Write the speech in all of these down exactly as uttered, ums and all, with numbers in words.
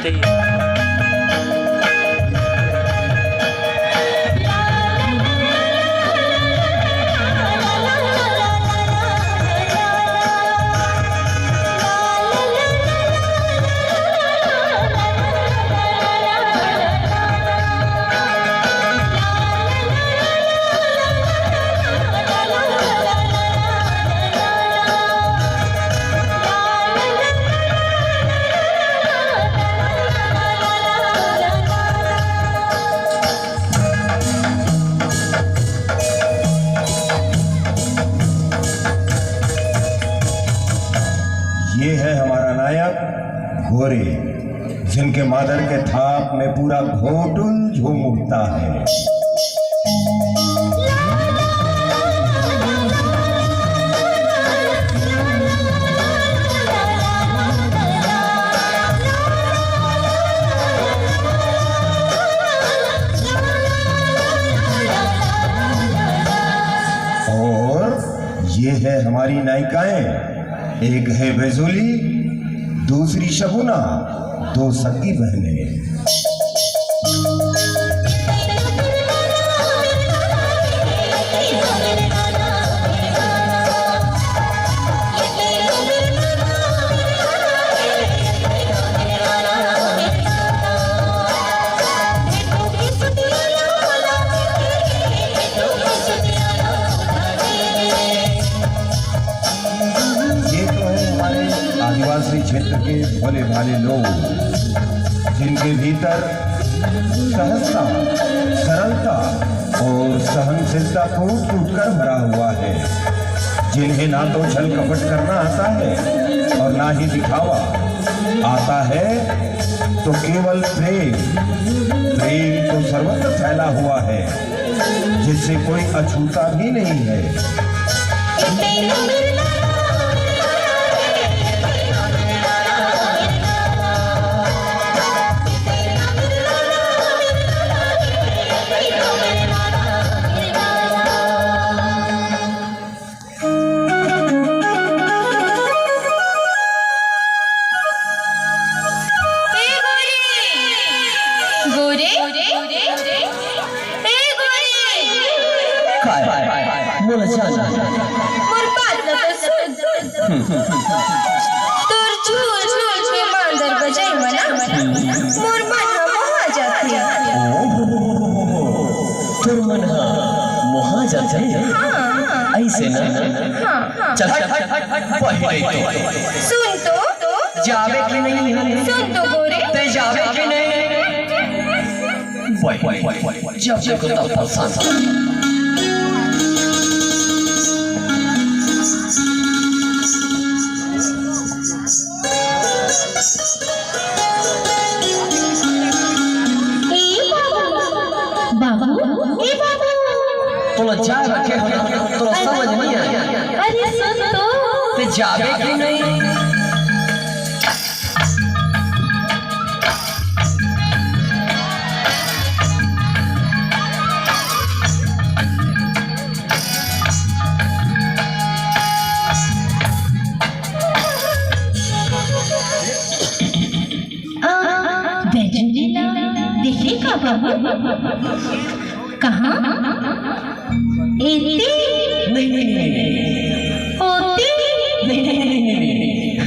ये है हमारा नायक गोरे, जिनके मादर के थाप में पूरा घोटुल झूम उठता है। और ये है हमारी नायिकाएं, एक है बेजुली, दूसरी शगुना, दो सगी बहनें। ये तो है हमारे आदिवासी क्षेत्र के भोले भाले लोग, जिनके भीतर सहजता, सरलता और सहनशीलता कूट कूट कर भरा हुआ है, जिन्हें ना तो छल कपट करना आता है और ना ही दिखावा आता है, तो केवल प्रेम, प्रेम तो सर्वत्र फैला हुआ है, जिससे कोई अछूता भी नहीं है। ए गोरे, गोरे, ए गोरे। काय? मोला जान। मोर बात ला तो सुन। हम्म। तोर झूल झूल के मांदर बजई म ना, मोर मन ह मोहा जाथे। ओ, तोर मन ह मोहा जाथे? हाँ। अइसे ना? हाँ, हाँ। चल, चल, पहिले तो। सुन तो। जाबे कि नहीं? सुन तो गोरे। ते जाबे कि नहीं? वही, वही, वही, वही। जब देखो तब परेशान। ए बाबू, बाबू, ए बाबू। तोला जाय रखे हो, तोला समझ नहीं आया। अरे सुन तो। ते जाबे कि नहीं? आ, बैजुली ला देखे का बाबू? कहाँ? एती? नहीं, नहीं, नहीं, नहीं। ओती? नहीं, नहीं, नहीं, नहीं, नहीं।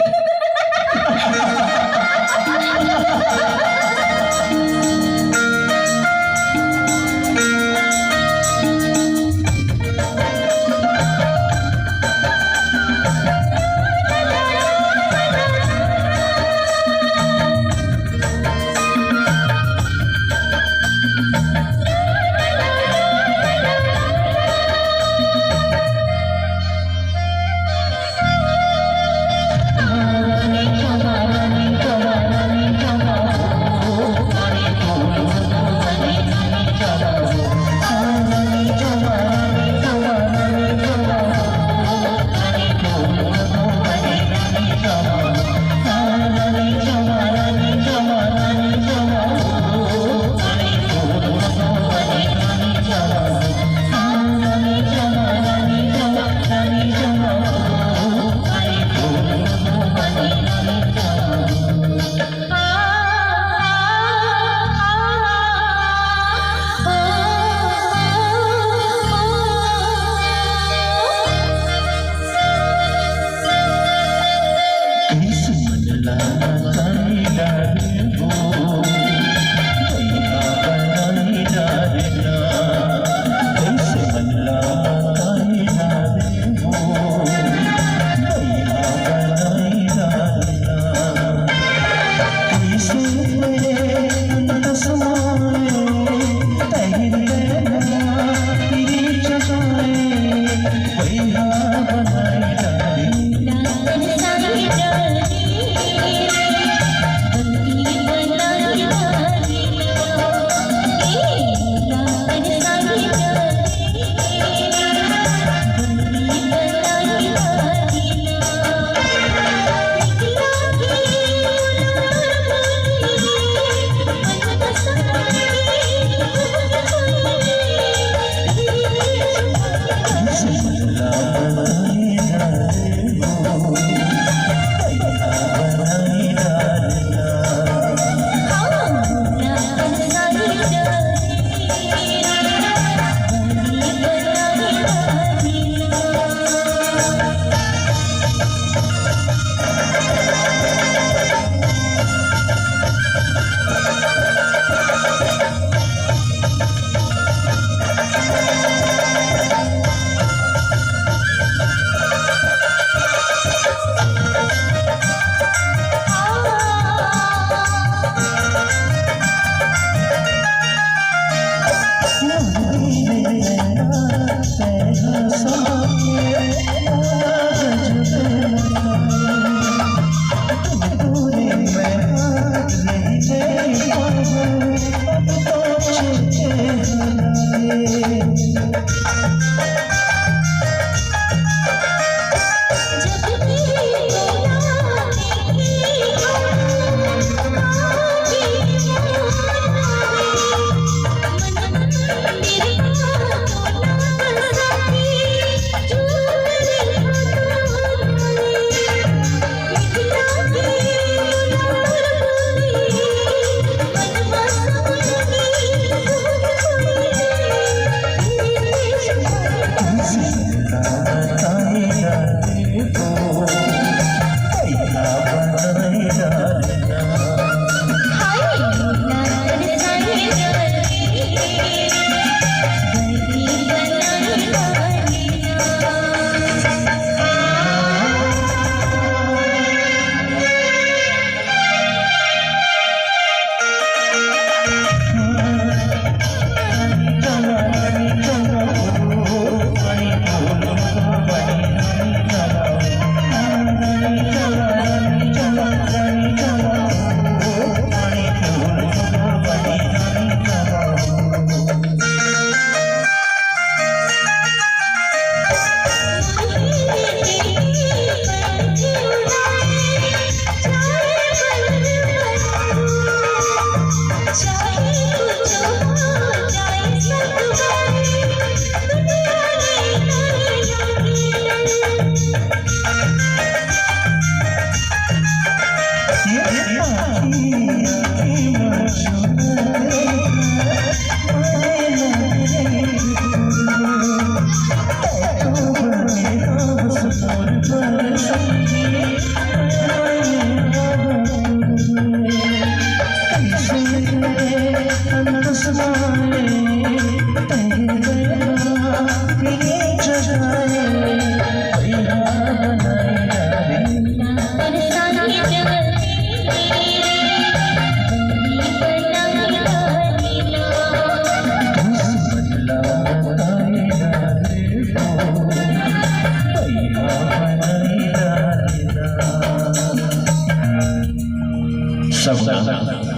सगुना,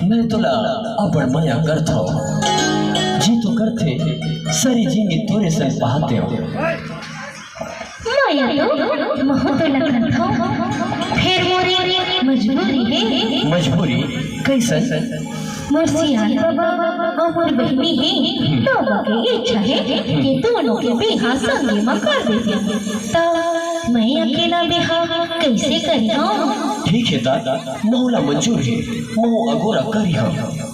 मैं तोला अब्बड़ मया करथव। जी तो करथे, सरी जिनगी तोरे संग पातेव। मया तो महूं तोला करथव, फेर मोर मजबूरी हे। मजबूरी? कइसन? मोर सियान बाबा अउ मोर बहिनी हे, बाबा के इच्छा हे कि दूनों के बिहाव संगे म कर देते। त मैं अकेला बिहाव कइसे करिहंव? ठीक हे त, महूं ला मंजूर हे, महूं अगोरा करिहंव।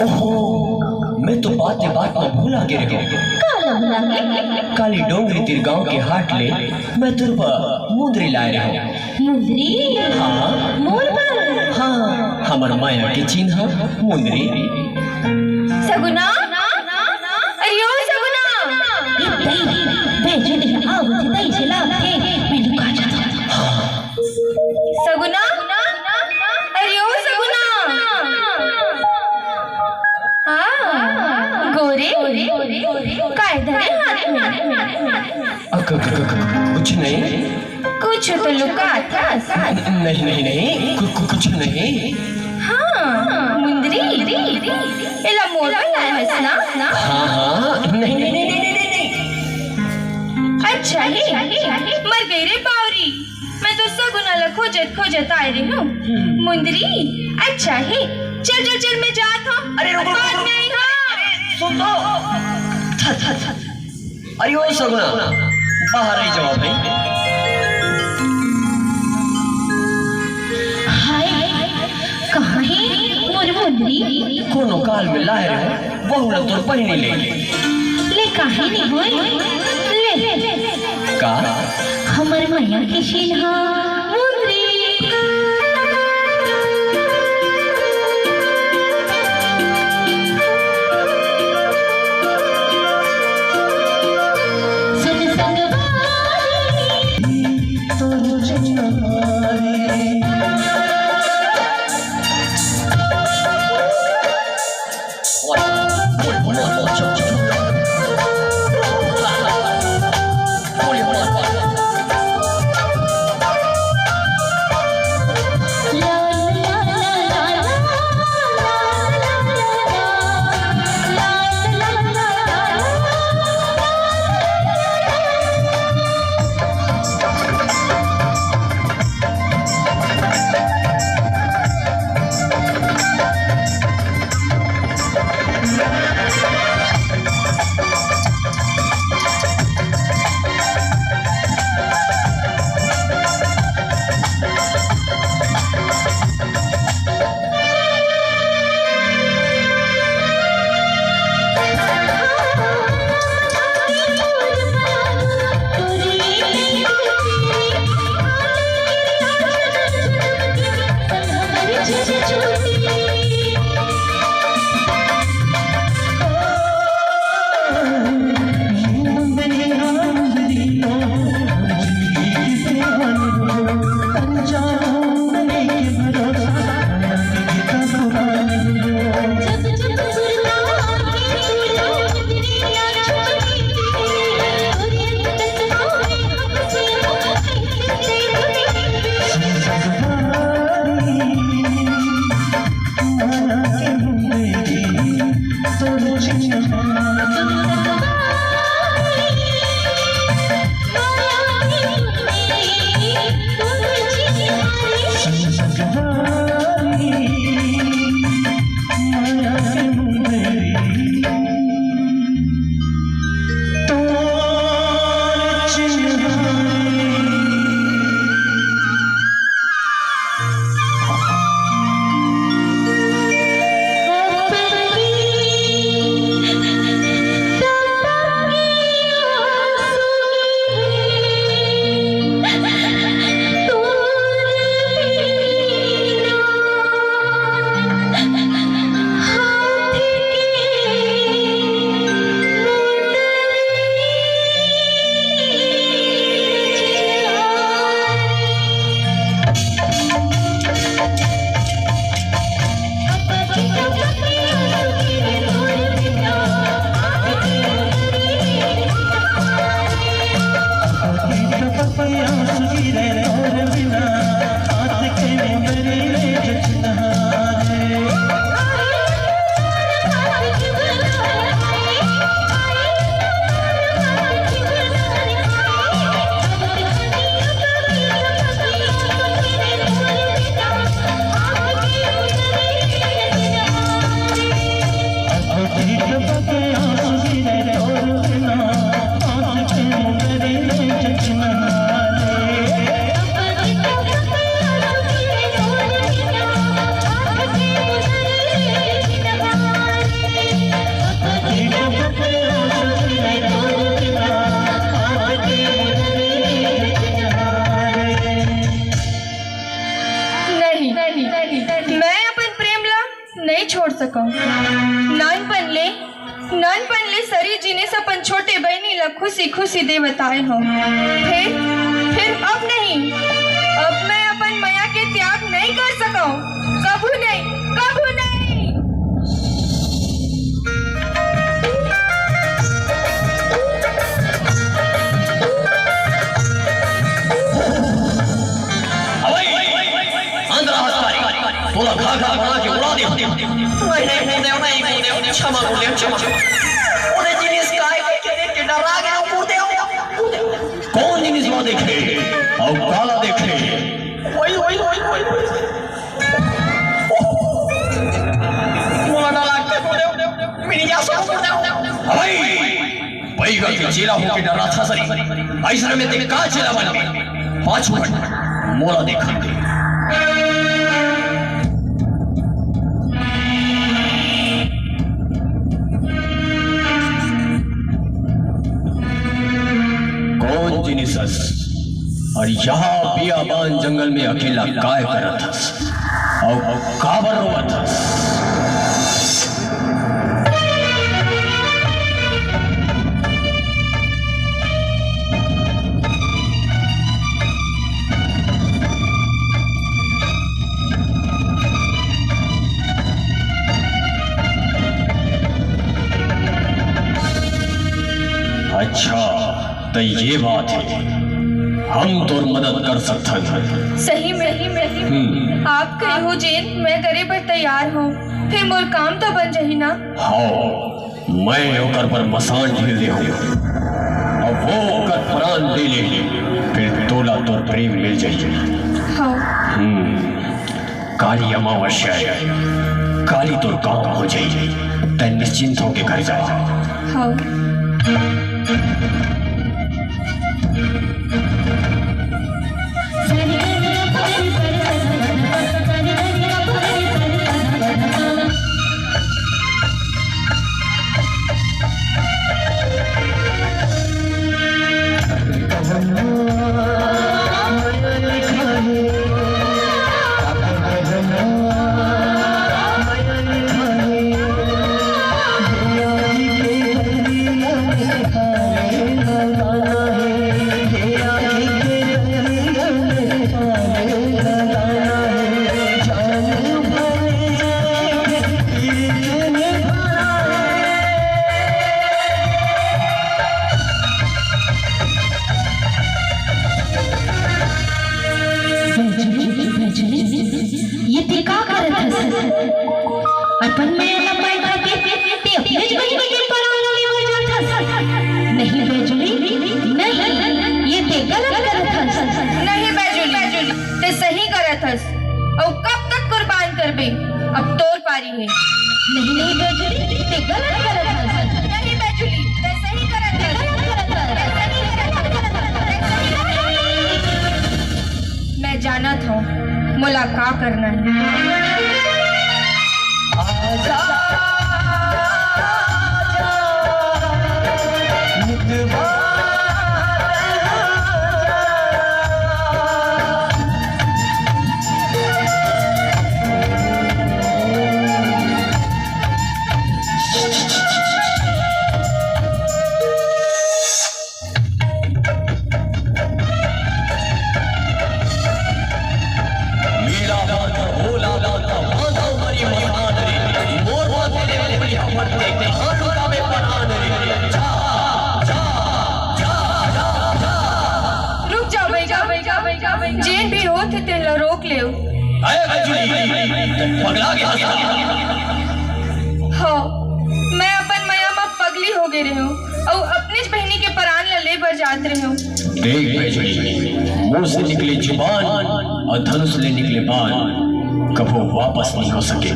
ओहो, मैं तो बाते बात म भुला गे रहेंव। काला भुला गे? काली डोंगरी तीर गांव के हाट ले मैं तोर बर मुंदरी लाय रहेंव। मुंदरी? हाँ। मोर बर? हाँ, हमर मया के चिन्हा मुंदरी। सगुना? अरे ओ सगुना! ए दई, बैजू दे, आओ, दे, दे, चला, दे, मैं लुका जाता हूँ। सगुना, अरे ओ सगुना, हाँ, गोरे, काय धरे हाथ में? अक-, अक-, अक-, अक-, कुछ नहीं। कुछ तो लुका था। नहीं, नहीं, नहीं, कु-, कु-, कुछ नहीं। हाँ, मुंदरी, एला मोर बर लाए हस ना? हाँ, हाँ, नहीं, नहीं, नहीं। अच्छा हे, मर गई रे बावरी। मैं तो सगुना ला खोजत खोजत आए रहे हूँ। हम्म। मुंदरी, अच्छा हे। चल, चल, चल, मैं जात हूँ। अरे, रुको, रुको, बाद रुको। में आई हूँ। अरे, सुन तो। थ, थ, थ, थ। अरे, ओ सगुना, बाहर आई जावा भाई। हाय, कहाँ हे मोर मुंदरी? कोनो काल में लाए रहे, वहू ला तोर पहिनी ले। ले काहे नहीं होय? ले। का? हमर मया के चिन्हा मुंदरी। सुन संगवारी, तोर चुनरी। खुशी खुशी दे बताए हो। फिर, फिर अब नहीं, अब मैं अपन मया के त्याग नहीं कर सकूं। कभू नहीं, कभू नहीं। अबे, अंदर आ सारी, तोला घाघरा बना के उड़ा दे। नहीं, नहीं, गुरुदेव, नहीं, गुरुदेव, क्षमा, गुरुदेव, क्षमा। ओने जिनिस काय के, के देख के डरा गे, गुरुदेव। कौन जिनिस ला देखे? अउ काला देखे? वही, वही, वही, वही, वही। मोला डर लागथे, गुरुदेव। मेरी जा सुनो, गुरुदेव। अबे, बैगा के चेला होके डराथस रे। अइसने में ते का चेला बनबे? पाछू हट, मोला देखन दे। कौन जिनिस हस? अउ इहाँ बियाबान जंगल में अकेला काय करत हस? अउ काबर रोवत हस? अच्छा, त ये बात हे, हम तोर मदद कर सकथन। सही में, सही में। हम्म। आप कहो जेन, मैं करे बर तैयार हूँ। फिर मोर काम तो बन जाही ना? हाँ, मैं ओकर पर मसान ढील दे हूँ। अब वो ओकर प्राण ले ले, फिर तोला तोर प्रेम मिल जाही। हाँ। हम्म। काली अमावस्या हे, काली तोर काम हो जाही। तैं निश्चिंत होके घर जा। हाँ। बैजुली, बैजुली, ये ते का करत हस? अपन मया ला पाए खातिर ते अपनेच बहिनी के परान ला लेबर जात हस। नहीं बैजुली, नहीं, ये ते गलत करत हस। नहीं बैजुली, ते सही करत हस। अउ कब तक कुर्बान करबे? अब तोर पारी हे। नहीं, नहीं बैजुली, ते गलत करत हस। नहीं बैजुली, ते सही करत हस। ते गलत करत हस। ते सही करत हस। ते सही करत हस। मैं जानत हूँ मोला का करना हे। आजा, आजा, मितवा। मेला बांधा, भोला बांधा, बांधा हमारी मसान रे। मोर बांधे ले बोली हमर ते, कहाँ लुकावे परान रे। जा, जा, जा, जा, जा। रुक जाओ भैया, भैया, भैया, भैया। जेन भी होत हे, तेन ला रोक लेव। अरे बैजुली, पगला गे हस का? हाँ, मैं अपन मया म पगली हो गे रेहेंव। अउ अपनेच बहिनी के परान ला ले बर जात रेहेंव। देख बैजुली, मुंह से निकले जुबान अउ धनुष ले निकले बाण कभू वापस नहीं हो सके।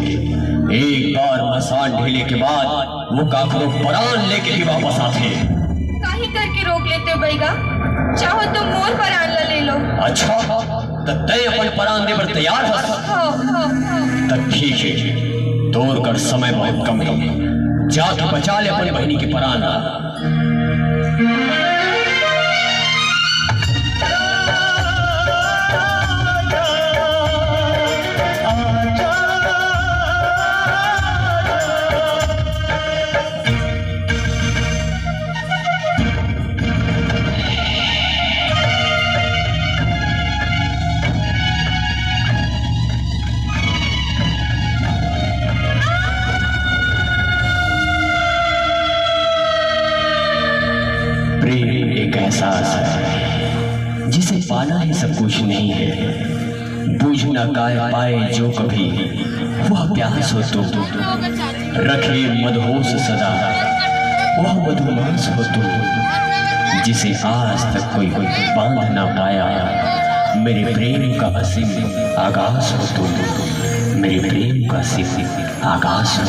एक बार मसान ढीले के बाद वो काकरो परान लेके भी वापस आथे। काहे करके रोक लेते बैगा? चाहो तो मोर परान ला ले लो। अच्छा, त तैं अपन परान दे बर तैयार हस? हाँ, हाँ, हाँ। त ठीक हे, तोर कर समय बहुत कम हे। जाके बचा ले अपन बहिनी के परान ला। जिसे पाना ही सब कुछ नहीं है, बूझ ना काय पाए जो कभी वह प्यास हो तुम। रखे मदहोश सदा वह मधुमास हो तुम, जिसे आज तक कोई बांध ना पाया। मेरे प्रेम का असीम आगाज हो तुम, मेरे प्रेम का असीम आगाज हो।